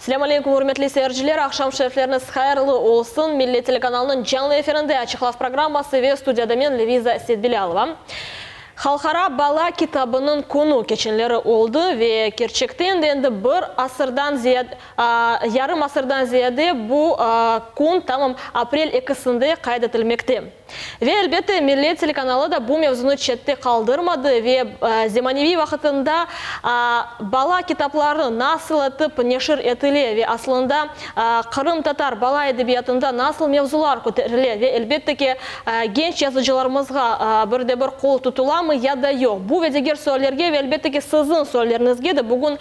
Selâm aleyküm, ürmetli seyirciler, aqşam şerifleriñiz hayırlı olsun. Millet telekanalınıñ canlı efirinde Açıq laf programması ve studiyada men, Leviza Seytbilâlova. Halqara bala kitabınıñ künü keçenleri oldı ve kerçekten de endi bir asırdan ziyade, yarım asırdan ziyade bu kün tamam aprel ekisinde qayd etilmekte. Ve, elbette, Millet telekanalı da bu mevzunı çette qaldırmadı ve zemaneviy vaqıtında bala kitapları nasıl etip neşir etile ve aslında qırımtatar bala edebiyatında nasıl mevzular köterile ve, elbette ki, genç yazıcılarımızğa bir de bir qol tutulamı ya da yoq? Bu ve diger suallerge ve, elbette ki, siziñ sualleriñizge de bugün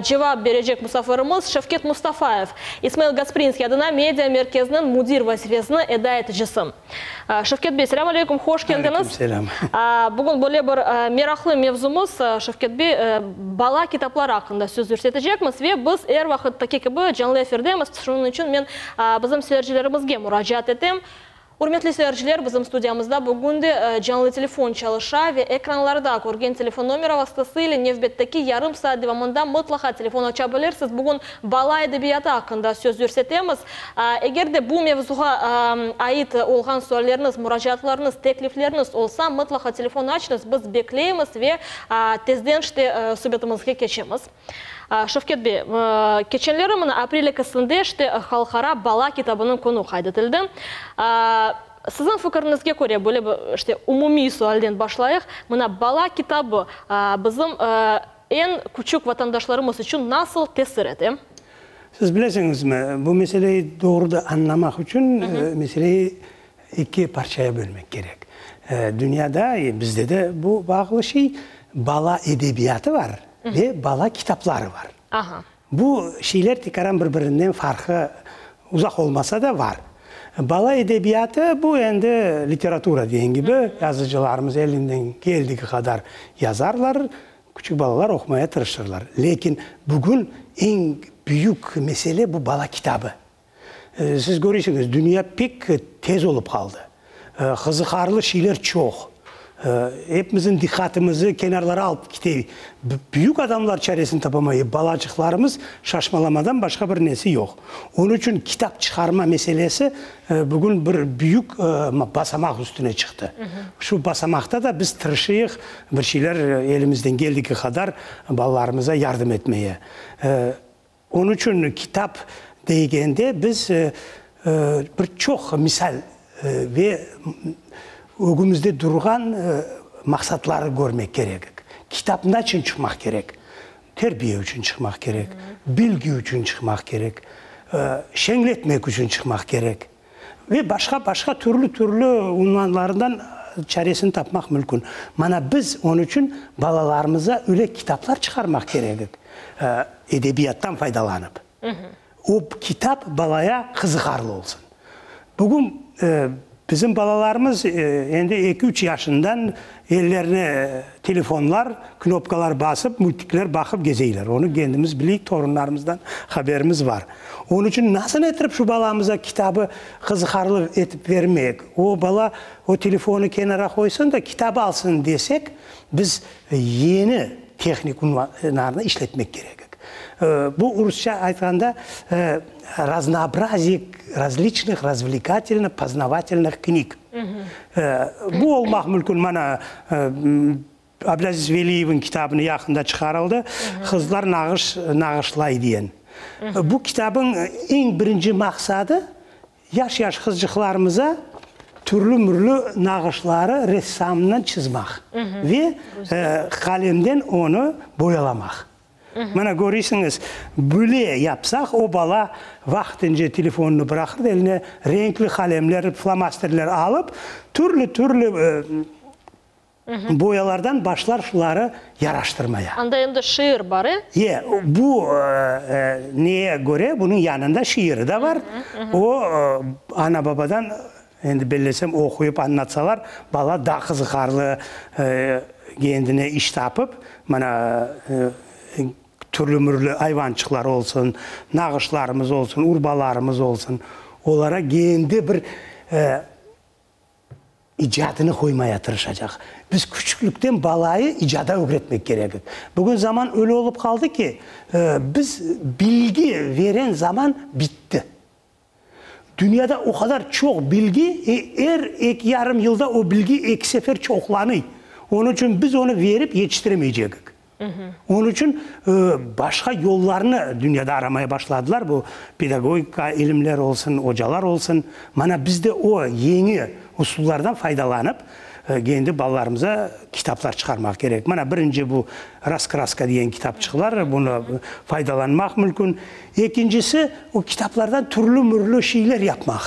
cevap berecek musafirimiz Şevket Mustafayev. İsmail Gasprinskiy adına media merkeziniñ müdir vazifesini eda eticisi. Şevket bey, selâm aleyküm, hoş keldiñiz. Aleyküm selâm. Bugün böyle bir meraqlı mevzumız, Şevket bey, bala kitapları aqqında söz yürsetecekmiz ve biz er vaqıttaki kibi canlı efirdemiz, şunıñ içün men bizim seyircilerimizge muracaat etem. Ürmetli seyirciler, bizim studiyamızda bugün de canlı telefon çalışa ve ekranlarda körgen telefon nomera vastası ile nevbetteki yarım saat devamında mıtlaqa telefon aça bilirsiz. Bugün bala edebiyatı aqqında söz yürsetemiz. Eger de bu mevzuğa ait olğan sualleriniz, muracaatlarıñız, teklifleriniz olsa, mıtlaqa telefon açıñız, biz bekleymiz ve tezden işte subetimizge keçemiz. Şevket bey, keçenleri mına aprel ekisinde işte Halqara bala kitabınıñ künü qayd etildi. Siziñ fikiriñizge köre, böyle bir işte umumiy sualden başlayıq, mına bala kitabı bizim eñ küçük vatandaşlarımız içün nasıl tesir ete? Siz bilesiñizmi, bu meseleyi doğru da añlamaq içün meseleyi eki parçaya bölmek kerek. Dünyada, bizde de bu bağlı şey, bala edebiyatı var ve bala kitapları var. Bu şeyler tekaran bir-birinden farqı uzaq olmasa da var. Bala edebiyatı, bu endi literatura degen kibi, yazıcılarımız elinden keldigi qadar yazarlar, küçük balalar oqumaya tırışırlar. Lâkin bugün eñ büyük mesele bu bala kitabı. Siz köresiñiz, dünya pek tez olıp qaldı. Qızıqarlı şeyler çoq. Epimizniñ diqqatımızı kenarlara alıp kete. Büyük adamlar çaresini tapamay, balaçıqlarımız şaşmalamadan başqa bir nesi yoq. Onıñ içün kitap çıqarma meselesi bugün bir büyük basamaq üstüne çıqtı. Şu basamaqta da biz tırışıyıq bir şeyler elimizden keldigi qadar balalarımıza yardım etmeye. Onıñ içün kitap degende biz bir çoq misal ve ögümizde turğan maqsatları körmek kerekik. Kitap naçün çıqmaq kerek? Terbiye içün çıqmaq kerek, bilgi içün çıqmaq kerek, şeñletmek içün çıqmaq kerek. Ve başqa, başqa türlü-türlü unvanlarından çaresini tapmaq mümkün. Mana biz onıñ içün balalarımıza öyle kitaplar çıqarmaq kerekik, edebiyattan faydalanıp. O kitap balaya qızıqarlı olsun. Bugün bizim balalarımız endi eki-üç yaşından ellerine telefonlar, knopkalar basıp, multikler baqıp gezeyler. Onı kendimiz bileyik, torunlarımızdan haberimiz bar. Onıñ içün nasıl ettirip şu balamıza kitabı qızıqarlı etip vermek, o bala o telefonı kenara qoysın da kitabı alsın desek, biz yeni tehnik unvanlarnı işletmek kerekik. Bu rusça aytqanda raznoobraziye razliçnıh razvlekatelno poznavatelnıh knig. Bu olmaq mümkün, mana, Ablâziz Veliyevniñ kitabını yaqında çıqarıldı, Qızlar nağış nağışlay diyen. Bu kitabıñ eñ birinci maqsadı, yaş-yaş qızcıqlarımıza türlü-mürlü nağışları ressamnen çızmaq ve qalemden onı boyalamaq. Mana körüsiñiz, böyle yapsaq, o bala vaqtınca telefonını bıraqır da, eline renkli qalemler, flomasterler alıp, türlü-türlü Boyalardan başlar şuları yaraştırmaya. Anda endi şiir bar, e? E, bu neye köre, bunıñ yanında şiiri de bar. O, ana-babadan, endi bellesem, oquyıp añlatsalar, bala daa qızıqarlı kendine iş tapıp, mana, türlü-mürlü ayvançıqlar olsun, nağışlarımız olsun, urbalarımız olsun, olara kendi bir. İcadını qoymaya tırışacaq. Biz küçüklikten balayı icada ögretmek kerekik. Bugün zaman öyle olıp qaldı ki, biz bilgi veren zaman bitti. Dünyada o qadar çoq bilgi, er eki yarım yılda o bilgi eki sefer çoqlanıy. Onıñ içün biz onı verip yetiştiremeycekik. Onıñ içün başqa yollarnı dünyada aramaya başladılar, bu pedagogika ilimler olsun, ocalar olsun. Mana biz de o yeñi usullardan faydalanıp, kendi balalarımıza kitaplar çıqarmaq kerek. Mana birinci bu Raskraska degen kitapçıqlar, bunı faydalanmaq mümkün. Ekincisi, o kitaplardan türlü-mürlü şeyler yapmaq.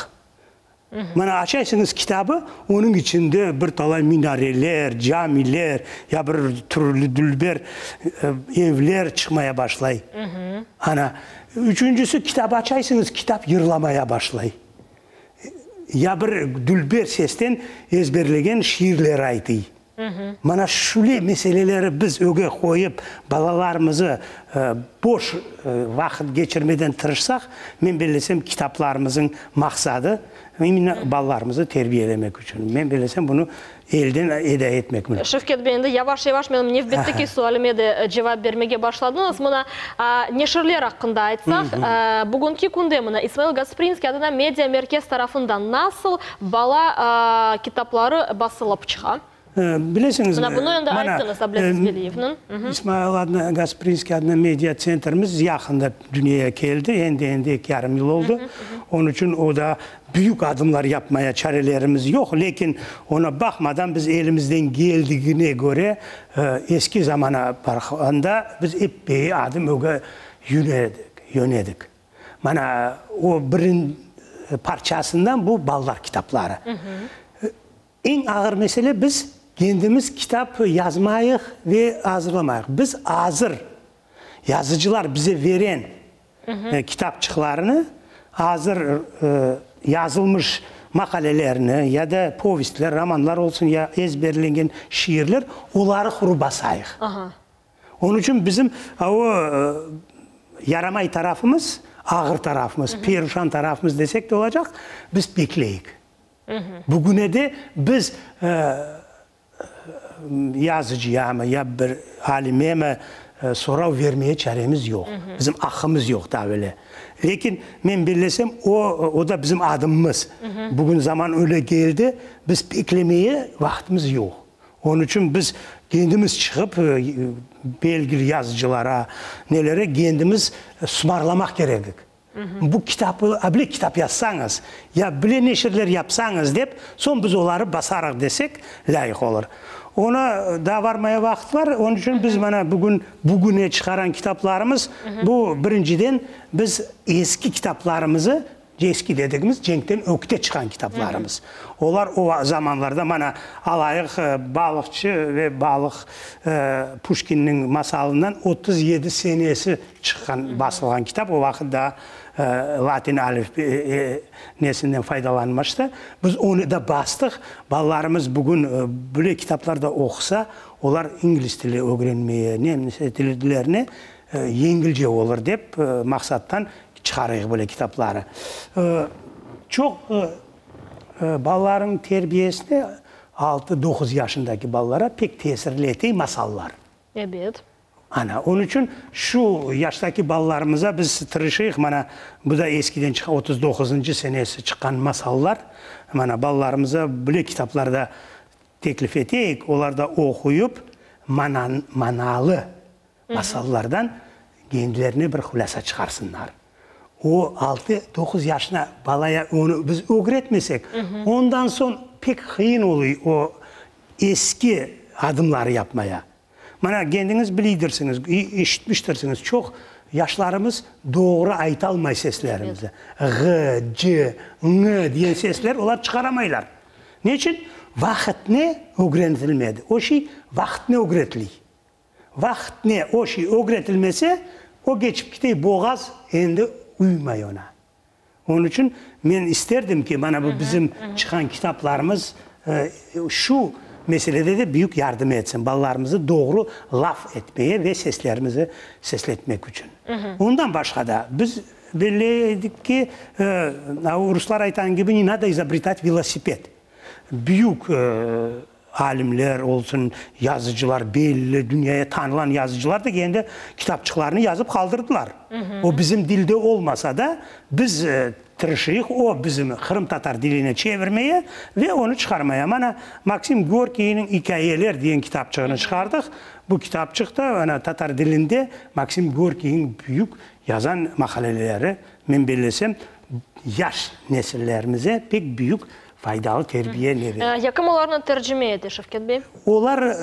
Mana, açaysıñız kitabı, onıñ içinde bir talay minareler, camiler, ya bir türlü dülber evler çıqmaya başlay. Ana, üçüncisi, kitabı açaysıñız, kitap yırlamaya başlay. Ya bir dülber sesten ezberlegen şiirler aytıy. Mana şule meseleleri biz öge qoyıp, balalarımızı boş vaqıt keçirmeden tırışsaq, men bellesem, kitaplarımızıñ maqsadı, imенно balalarımızı terbiyelemek içün. Men bellesem, bunı elden eda etmek mümkün. Şevket bey, endi yavaş-yavaş menim nevbetteki sualime de cevap bermege başladıñız. Mına, neşirler aqqında aytsaq, bugünki künde mına İsmail Gasprinskiy adına media merkez tarafından nasıl Bala kitapları basılıp çıqa. Bilesiñizmi, Mına bunı endi ayttıñız, Ablâziz Veliyevniñ. İsmail adına, Gasprinskiy adına media tsentrimiz yaqında dünyaya keldi, endi-endi eki yarım yıl oldı. Onıñ içün o daa büyük adımlar yapmaya çarelerimiz yoq, lâkin ona baqmadan biz elimizden keldigine köre eski zamana barğanda biz eppeyi adım öge yönedik. Mana, o birin parçasından bu balalar kitapları. Eñ ağır mesele biz kendimiz kitap yazmayıq ve azırlamayıq. Biz azır yazıcılar bize veren kitapçıqlarını, azır yazılmış maqalelerni ya da povestler, romanlar olsun ya ezberlengen şiirler, oları quru basayıq. Onıñ içün bizim o yaramay tarafımız, ağır tarafımız, peruşan tarafımız desek de olacaq, biz bekleyik. Bugüne de biz yazıcıyamı, ya bir alimemi sorav vermeye çaremiz yoq. Bizim aqqımız yoq daa öyle. Lâkin men bellesem, o, o da bizim adımımız. Bugün zaman öyle keldi, biz beklemeye vaqtımız yoq. Onıñ içün biz kendimiz çıqıp, belgili yazıcılara, nelere kendimiz sımarlamaq kerekik. Bu kitapı, a bile kitap yazsañız, ya bile neşirler yapsañız dep, soñ biz oları basarıq desek, lâyıq olur. Ona daa varmaya vaqıt bar, onıñ içün biz mana bugün, bugüne çıqaran kitaplarımız, bu birinciden biz eski kitaplarımızı Eski dedigimiz, cenkten ögte çıqqan kitaplarımız. Olar o zamanlarda, mana, alayıq, Balıqçı ve balıq Puşkinniñ masalından 37 senesi çıqqan, basılğan kitap. O vaqıt daa latin alif nesinden faydalanmıştı. Biz onı da bastıq. Balalarımız bugün böyle kitaplar da oqusa, olar ingliz tili ögrenmeye, nemse tillerini yengilce olur dep maqsattan Çıqarayıq böyle kitapları. Çoq balalarnıñ terbiyesine altı, doquz yaşındaki balalara pek tesirli ete masallar. Ebet. Ana, onıñ içün şu yaştaki balalarımıza biz tırışayıq, mana, bu da eskiden çıqqan, 39-ncı senesi çıqqan masallar, mana, balalarımıza böyle kitaplarda teklif eteyik, olar da oquyıp, manalı Masallardan kendilerine bir hulâsa çıqarsınlar. O, altı, doquz yaşına balaya onı biz ögretmesek, ondan soñ pek qıyın oluy o eski adımları yapmaya. Mana, kendiñiz biliydirsiñiz, eşitmiştirsiñiz, çoq yaşlarımız doğru aytalmay seslerimizi. Ğ, c, ñ diyen sesler olar çıqaramaylar. Neçün? Vaqıtne ögrentilmedi. O şey vaqıtne ögretiliy. Vaqıt ne, o şey ögretilmese, o keçip ketey, boğaz endi uymay oña. Onıñ içün men isterdim ki, mana bu bizim çıqqan kitaplarımız şu meselede de büyük yardım etsin, balalarımızı doğru laf etmeye ve seslerimizi sesletmek içün. Ondan başqa da biz belli edik ki, ruslar aytqan kibi, ne nado izobretat velosiped. Büyük alimler olsun, yazıcılar, belli, dünyaya tanılan yazıcılar da kendi kitapçıqlarını yazıp qaldırdılar. O bizim dilde olmasa da, biz tırışıyıq o bizim qırımtatar diline çevirmeye ve onı çıqarmaya. Mana, Maksim Gorkiyniñ İkâyeler degen kitapçığını çıqardıq. Bu kitapçıqta, mana, tatar dilinde Maksim Gorkiyniñ büyük yazan maqaleleri, men bellesem, yaş nesillerimize pek büyük Faydalı terbiye ne bere? Ya kim olarnı tercime ete, Şevket bey? Olar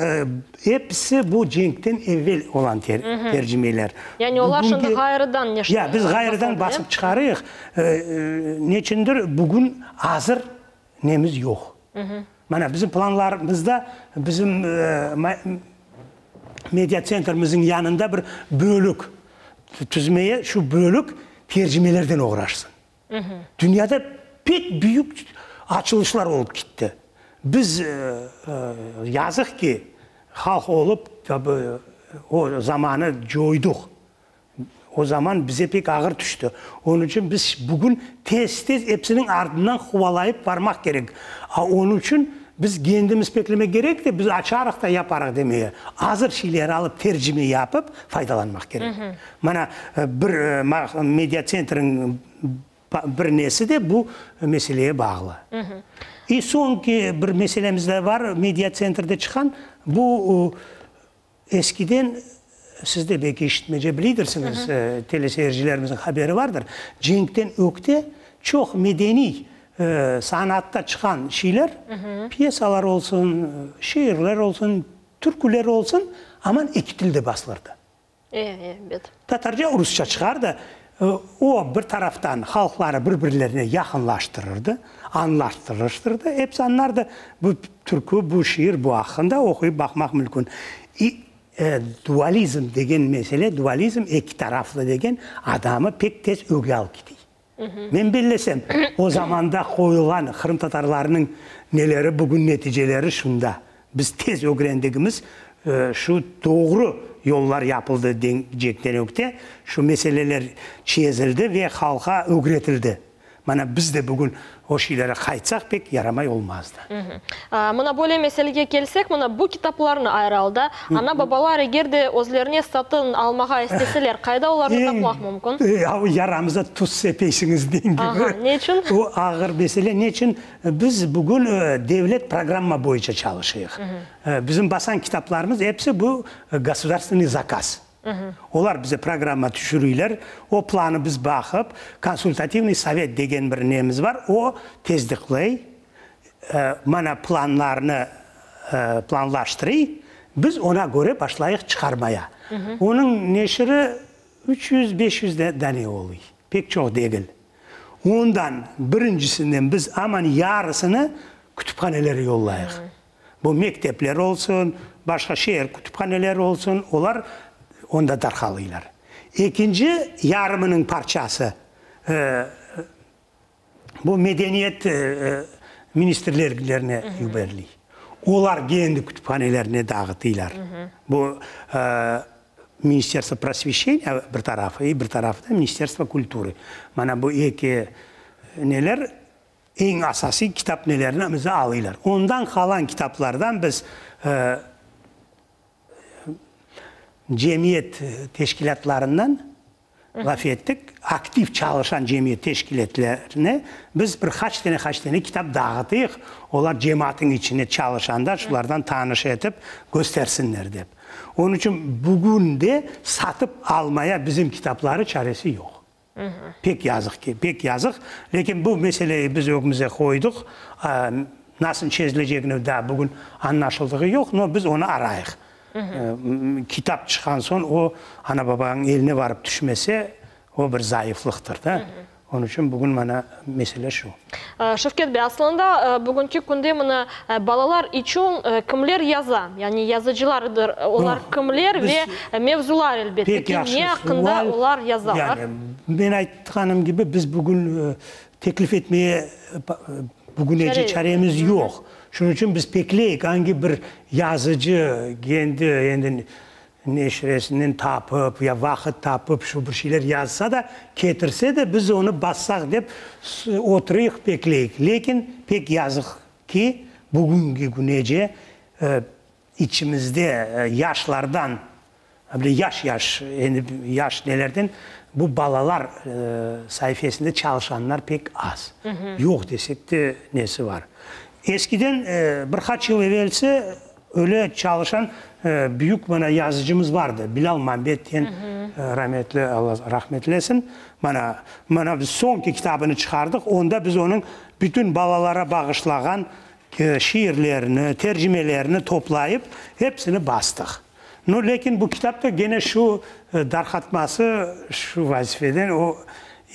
episi bu cenkten evel olan tercimeler. Yani olar şimdi ğayrıdan neşir Ya, biz ğayrıdan basıp çıqarıyıq. Neçündir bugün azır nemiz yoq. Mana, bizim planlarımızda bizim mediatsentrimizniñ yanında bir bölük tüzmeye, şu bölük tercimelerden oğraşsın. Dünyada pek büyük açılışlar olıp kitti. Biz, yazıq ki, halq olıp, o zamanı coyduq. O zaman bize pek ağır tüşti. Onıñ içün biz bugün tez-tez episiniñ ardından quvalayıp barmaq kerek. A onıñ içün biz kendimiz beklemek kerek de, biz açarıq da yaparıq demeye. Azır şeyleri alıp tercime yapıp faydalanmaq kerek. Mana, bir mediatsentrniñ bir nesi de bu meseleye bağlı. İ soñki bir meselemiz de bar, mediatsentrde çıqqan, bu eskiden, siz de belki işitmece biliydirsiñiz, teleseyircilerimizniñ haberi vardır, cenkten ögte çoq medeniy sanatta çıqqan şeyler, pyesalar olsun, şiirler olsun, türküler olsun, aman eki tilde basılırdı. Ebet. Tatarca, rusça çıqardı. O, bir taraftan halqları bir-birlerine yaqınlaştırırdı, añlaştırıştırdı. Episi añlardı, bu türkü, bu şiir bu aqqında oquyıp baqmaq mümkün. İ, dualizm degen mesele, dualizm, eki taraflı degen, adamı pek tez öge alıp ketey. Men bellesem, o zamanda qoyulğan qırımtatarlarnıñ neleri bugün neticeleri şunda. Biz tez ögrendigimiz şu doğru yollar yapıldı cenkten ögte, şu meseleler çezildi ve halqa ögretildi. Mana biz de bugün o şeylere qaytsaq pek yaramay olmazdı. Mına böyle meselege kelsek, mına bu kitaplarnı ayrı alda, ana-babalar eger de özlerine satın almağa isteseler, qayda olarnı tapmaq mümkün? Yaramıza tuz sepeysiñiz deñ kibi. Aha, neçün? O ağır mesele. Neçün? Biz bugün devlet programma boyunca çalışıyıq. Bizim basan kitaplarımız episi bu gosudarstvenniy zakaz. Olar bize programma tüşüriyler, o planı biz baqıp, konsultativnıy sovet degen bir nemiz bar, o tesdiqlay, mana planlarnı planlaştırıy, biz ona köre başlayıq çıqarmaya. Onıñ neşiri 300-500 dane oluy, pek çoq degil. Ondan birincisinden biz aman yarısını kütüphanelere yollayıq. Bu mektepler olsun, başqa şeer kütüphaneleri olsun, olar onda darqalıylar. Ekinci yarımınıñ parçası, bu medeniyet ministrlerglerine yiberiliy. Olar kendi kütüphanelerine dağıtıylar. Bu Ministerstvo prosveşeniya bir tarafı, bir tarafı da Ministerstvo kulturı. Mana bu eki neler Eñ asasiy kitap nelerni bize alıylar. Ondan qalan kitaplardan biz cemiyet teşkilâtlarından laf ettik, aktiv çalışan cemiyet teşkilâtlerine biz bir qaç tane, qaç tane kitap dağıtıyıq, olar cemaatın içine çalışanda şulardan tanış etip köstersinler dep. Onıñ içün bugün de satıp almaya bizim kitapları çaresi yoq. Pek yazıq ki, pek yazıq. Lâkin bu meseleyi biz ögümize qoydıq. Nasıl çezilecegini daa bugün añlaşıldığı yoq, no biz onı arayıq. Kitap çıqqan soñ o ana-babanıñ eline barıp tüşmese, o bir zayıflıqtır da. Onıñ içün bugün mana mesele şu. Şevket bey, aslında bugünki künde mına balalar içün kimler yaza? Yani yazıcılardır, olar kimler ve mevzular elbette ki, ne aqqında olar yazalar? Yani, men aytqanım kibi, biz bugün teklif etmeye bugünece çaremiz yoq. Şunıñ içün biz bekleyik, angi bir yazıcı kendi endi Neşiresinden tapıp, ya vaqıt tapıp, şu bir şeyler yazsa da, ketirse de, biz onı bassaq dep oturıyıq, bekleyik. Lâkin pek yazıq ki, bugünki künece içimizde yaşlardan, böyle yaş-yaş, endi yaş nelerden bu balalar saifesinde çalışanlar pek az. Yoq desek de nesi bar. Eskiden, bir qaç yıl evelsi öyle çalışan büyük mana yazıcımız vardı, Bilâl Mambet diyen rametli, Alla rahmet eylesin. Mana, mana biz soñki kitabını çıqardıq, onda biz onıñ bütün balalara bağışlağan şiirlerini, tercimelerini toplayıp, hepsini bastıq. No, lâkin bu kitap da gene şu darqatması, şu vazifeden o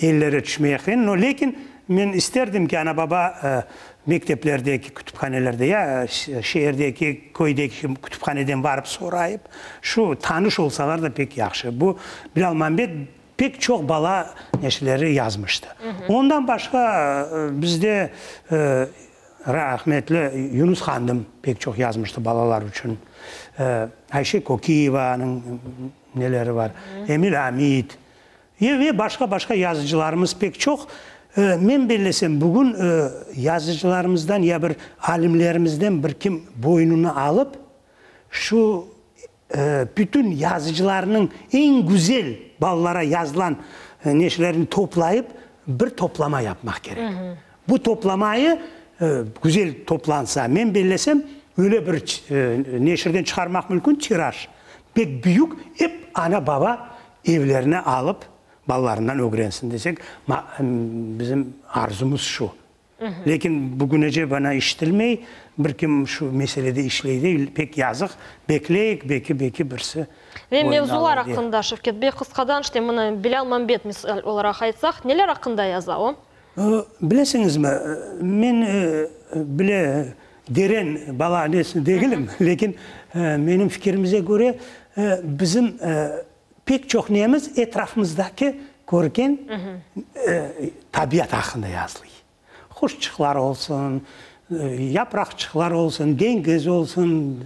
ellere tüşmeye qıyın. No, lâkin men isterdim ki, ana-baba mekteplerdeki kütüphanelerde ya şeerdeki, köydeki kütüphaneden barıp sorayıp, şu tanış olsalar da pek yahşı. Bu Bilâl Mambet pek çoq bala neşirleri yazmıştı. Ondan başqa bizde Rahmetli Yunus Qandım pek çoq yazmıştı balalar içün. Ayşe Kokiyevanıñ neleri bar, Emil Amit ve başqa-başqa yazıcılarımız pek çoq. Men bellesem, bugün yazıcılarımızdan ya bir alimlerimizden bir kim boynuna alıp, şu Bütün yazıcılarnıñ eñ güzel balalara yazılan neşirlerini toplayıp, bir toplama yapmaq kerek. Bu toplamayı güzel toplansa, men bellesem, öyle bir neşirden çıqarmaq mümkün, tiraj pek büyük, ep ana-baba evlerine alıp, balalarından ögrensin desek, bizim arzumız şu. Lâkin bugünece bana işitilmey, bir kim şu meselede işley dey, pek yazıq, bekleyik, beki, beki birisi Ve boyun mevzular alır diye. aqqında, Şevket bey, qısqadan, işte, mına, Bilâl Mambet misal olaraq aytsaq, neler aqqında yaza o? Bilesiñizmi, men bile deren bala nesi degilim, lâkin menim fikirimize köre, bizim Pek çoq nemiz etrafımızdaki körgen tabiat aqqında yazılıy. Quşçıqlar olsun, yapraqçıqlar olsun, deñiz olsun,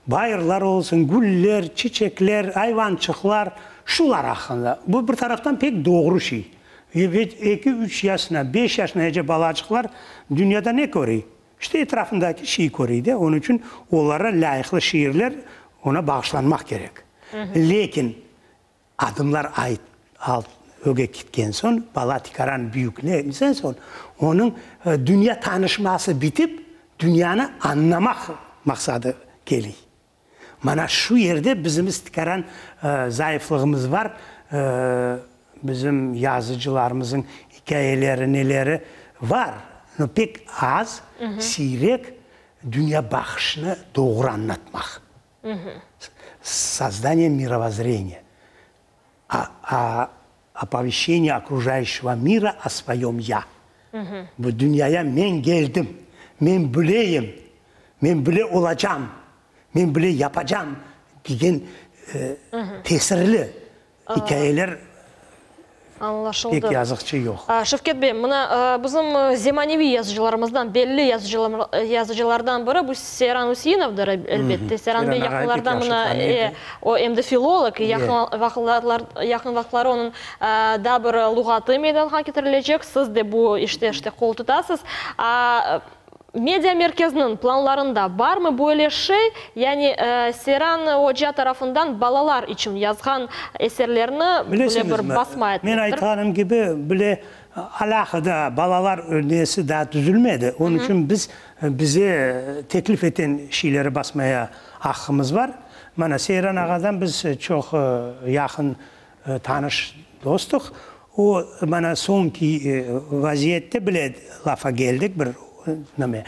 bayırlar olsun, güller, çiçekler, ayvançıqlar, şular aqqında. Bu bir taraftan pek doğru şey. Ebet, eki-üç yaşına, beş yaşınace balaçıqlar dünyada ne körey? İşte, etrafındaki şeyi körey de, onıñ içün olara lâyıqlı şiirler ona bağışlanmaq kerek. Lâkin adımlar ayt, alt, öge ketken soñ, bala tikaran büyüklensen soñ, onıñ dünya tanışması bitip, dünyanı añlamaq maqsadı keley. Mana şu yerde bizim istikaran zayıflığımız bar, bizim yazıcılarımızıñ ikâyeleri, neleri var, no pek az, siyrek dünya baqışını doğru añlatmaq, sozdaniye mirovozzreniya, Opovещение okrujayuşçego mira o svoyom ya. Bu dünyaya men geldim, men bileyim, men bile olacam, men bile yapacam degen tesirli ikâyeler Añlaşıldı. pek yazıqçı yoq. Şevket bey, mına bizim zemaneviy yazıcılarımızdan, belli yazıcılardan biri bu Seyran Üseinovdır, elbette. Seyran bey yaqınlarda mına, o em de filolog, yaqın yaqın vaqıtları onıñ daa bir luğatı meydanğa ketirilecek. Siz de bu işte işte qol tutasız. Media merkezniñ planlarında barmı böyle şey, yani Seyran oca tarafından balalar içün yazğan eserlerni böyle bir basma etmektir? Men aytqanım kibi, bile alâqada balalar nesi daa tüzülmedi. Onıñ içün biz bize teklif eten şeyleri basmaya aqqımız bar. Mana, Seyran ağadan biz çoq yaqın tanış dostıq. O, mana, soñki vaziyette bile lafa keldik bir neme.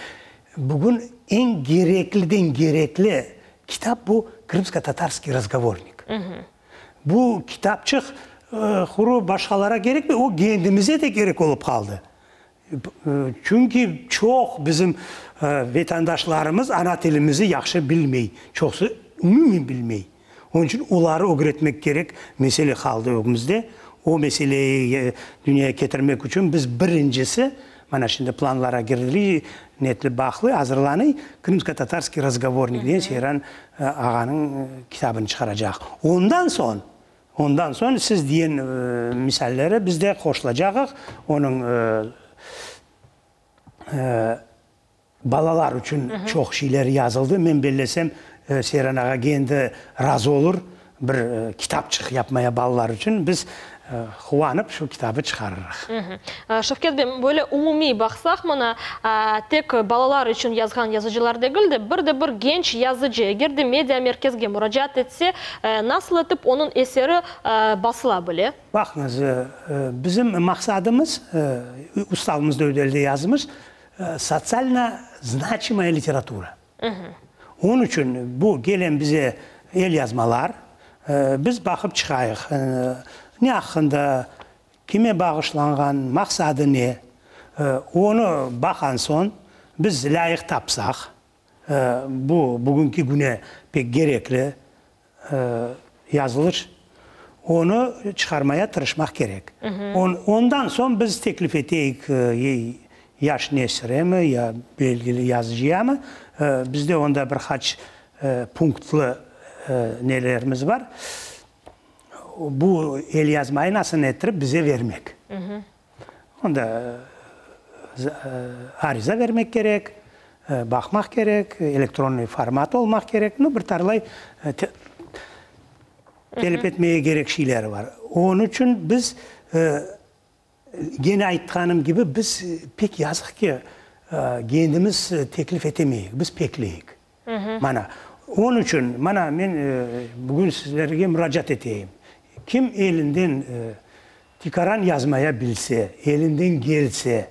Bugün eñ kerekliden kerekli kitap bu Krımsko-tatarskiy razgovornik. Bu kitapçıq quru başqalara kerekmey, o kendimize de kerek olıp qaldı. Çünki çoq bizim vetandaşlarımız ana tilimizi yahşı bilmey, çoqusı umumen bilmey. Onıñ içün oları ögretmek kerek mesele qaldı ögümizde. O meseleyi dünyaya ketirmek içün biz birincisi, mana şimdi planlara kirdi, netli baqlı, azırlanıy, Krımsko-tatarskiy razgovornik degen Seyran ağanıñ kitabını çıqaracaq. Ondan soñ Ondan soñ siz diyen misallere biz de qoşulacaqıq. Onıñ. Balalar içün çoq şeyler yazıldı. Men bellesem, Seyran ağa kendi razı olur bir kitapçıq yapmaya balalar içün. Biz quvanıp şu kitabı çıqarırıq. Şevket bey, böyle umumiy baqsaq, mına, tek balalar içün yazğan yazıcılar degil de, bir de bir genç yazıcı, eger de media merkezge muracaat etse, nasıl etip onıñ eseri basıla bile? Baqıñız, bizim maqsadımız, ustavımızda öyle de yazmış, Sotsialno znaçimaya literatura. Onıñ içün bu gelen bize elyazmalar, biz baqıp çıqayıq, ne aqqında, kime bağışlanğan, maqsadı ne. Onı baqan soñ, biz lâyıq tapsaq, bu bugünki güne pek kerekli yazılış, onı çıqarmaya tırışmaq kerek. Ondan soñ biz teklif eteyik yaş nesiremi, ya belgili yazıcıyamı, bizde onda bir qaç punktlı nelerimiz bar, bu elyazmayı nasıl ettirip bize vermek. Onda ariza vermek kerek, baqmaq kerek, elektronnıy format olmaq kerek. Nu, bir tarlay telep etmege kerek şeyleri bar. Onıñ içün biz, gene aytqanım kibi, biz pek yazıq ki, kendimiz teklif etemeyik, biz bekleyik. Mana, onıñ içün, mana, men bugün sizlerge muracaat eteyim. Kim elinden tikaran yazmaya bilse, elinden kelse,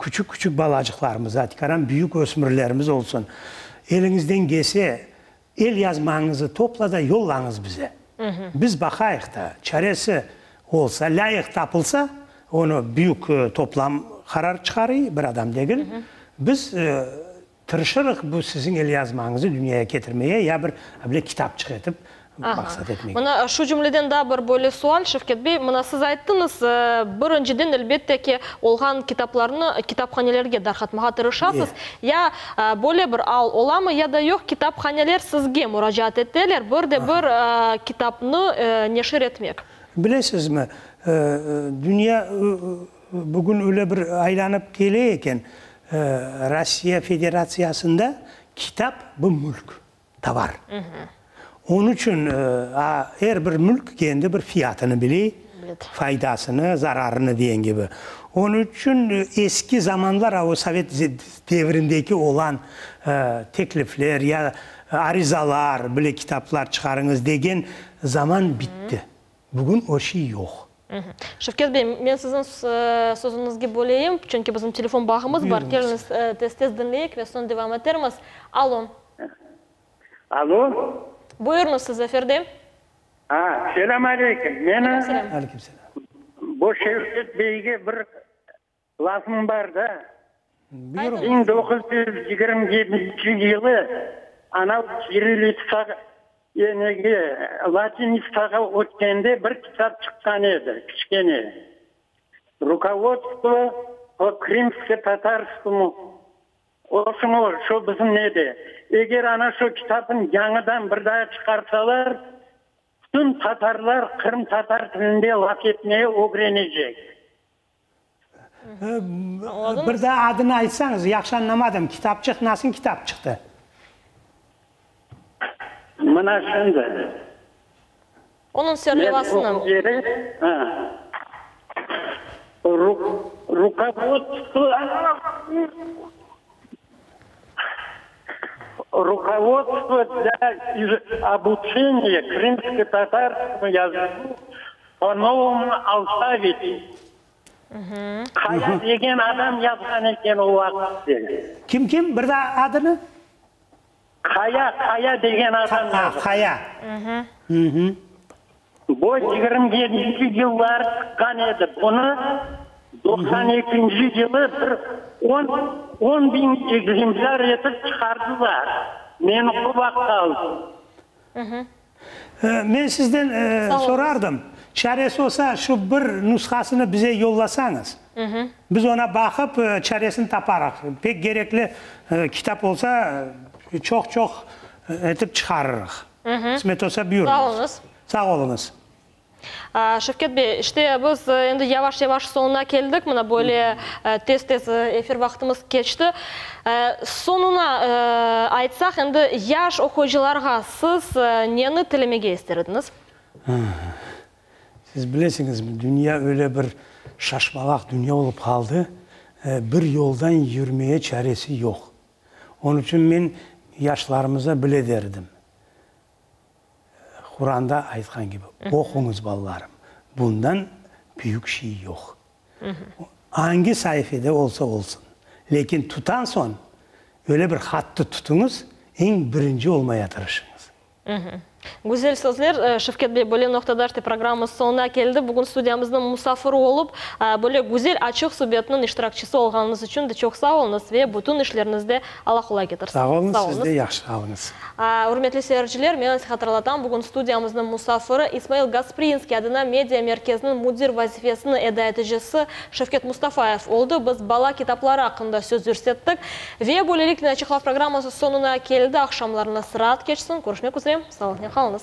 küçük-küçük balacıqlarımıza, tikaran büyük ösmürlerimiz olsun, eliñizden kelse, elyazmañızı topla da yollañız bize. Biz baqayıq da, çaresi olsa, lâyıq tapılsa, onı büyük toplam qarar çıqarıy, bir adam degil, biz Tırışırıq bu siziñ elyazmañızı dünyaya ketirmeye ya bir bile kitapçıq etip maqsat etmege. Mına şu cümleden daa bir böyle sual, Şevket bey, mına siz ayttıñız, birinciden, elbette ki, olğan kitaplarnı kitaphanelerge darqatmağa tırışasız. Ya böyle bir al olamı, ya da yoq, kitaphaneler sizge muracaat eteler bir de bir kitapnı neşir etmek? Bilesizmi, dünya Bugün öyle bir aylanıp kele eken, Rossiya Federatsiyasında kitap bu mülk, tovar. Onıñ içün er bir mülk kendi bir fiyatını bile, faydasını, zararını degen kibi. Onıñ içün eski zamanlar, o sovet devrindeki olan teklifler ya arizalar, bile kitaplar çıqarıñız degen zaman bitti. Bugün o şey yoq. Şevket bey, men siziñ sözüñizge böleyim, çünki bizim telefon bağımız bar. Keliñiz, tez-tez diñleyik ve soñ devam etermiz. Alo. Alo. Buyurıñız, siz efirde. A, selâm aleyküm. Meni Aleyküm selâm. Bu Şevket beyge bir Lafım bar da. Buyurıñız. 1927 yılı anav kirillitsağa nege, latinitsağa ötkende bir kitap çıqqan edi, kiçkene. Rukovodstvo po krımsko-tatarskomu olsun o, şo bizim nede. Eger ana şo kitapın yañıdan bir daa çıqarsalar, bütün tatarlar qırımtatar tilinde laf etmeye ögrenecek. Bir daa adını aytsañız, yahşı añlamadım. Kitapçıq nasıl kitap çıqtı? Mına şimdi. Onıñ serlevasını. Rukovodstvo Rukovodstvo для obuçeniya krımsko-tatarskomu yazıku po novomu alfavitu. Kaya degen adam yazğan eken o vaqıtte. Kim, kim? Bir daa adını? Kaya, Kaya degen adam yazğan. Kaya. Bu 27-nci yılları çıqqan edi. Bunı 92-nci yılı bir on, on biñ ekzemplâr etip çıqardılar. Men o vaqıt aldım. Men sizden sorardım, çaresi olsa, şu bir nushasını bize yollasañız, biz ona baqıp, çaresini taparıq. Pek kerekli kitap olsa, çoq-çoq etip çıqarırıq. Qısmet olsa, buyurıñız. Sağ oluñız. Sağ oluñız. Şevket bey, işte biz endi yavaş-yavaş soñuna keldik, mına böyle tez-tez efir vaqtımız keçti. Soñuna aytsaq, endi yaş oquyıcılarğa siz neni tilemege ister ediñiz? Siz bilesiñizmi, dünya öyle bir şaşmalaq dünya olıp qaldı, bir yoldan yürmeye çaresi yoq. Onıñ içün men yaşlarımıza bile derdim, Quranda aytqan kibi, oquñız, balalarım, bundan büyük şey yoq. Angi saifede olsa olsun, lâkin tutan soñ, öyle bir hattı tutuñız, eñ birinci olmaya tırışıñız. Güzel sözler, Şevket bey, böyle noqtada işte programmamız soñuna keldi. Bugün studiyamıznıñ musafiri olıp, böyle güzel açıq subetniñ iştirakçisi olğanıñız içün de çoq sağ oluñız ve bütün işleriñizde Alla qolay ketirsin. Sağ oluñız, siz de yahşı qalıñız. Ürmetli seyirciler, men size hatırlatam, bugün studiyamıznıñ musafiri İsmail Gasprinskiy adına media merkeziniñ müdir vazifesini eda eticisi Şevket Mustafayev oldı. Biz bala kitapları aqqında söz yürsettik. Ve böyleliknen Açıq laf programması soñuna keldi. Aqşamlarıñız raat keçsin. Körüşmek üzre. Sağlıqnen qalıñız.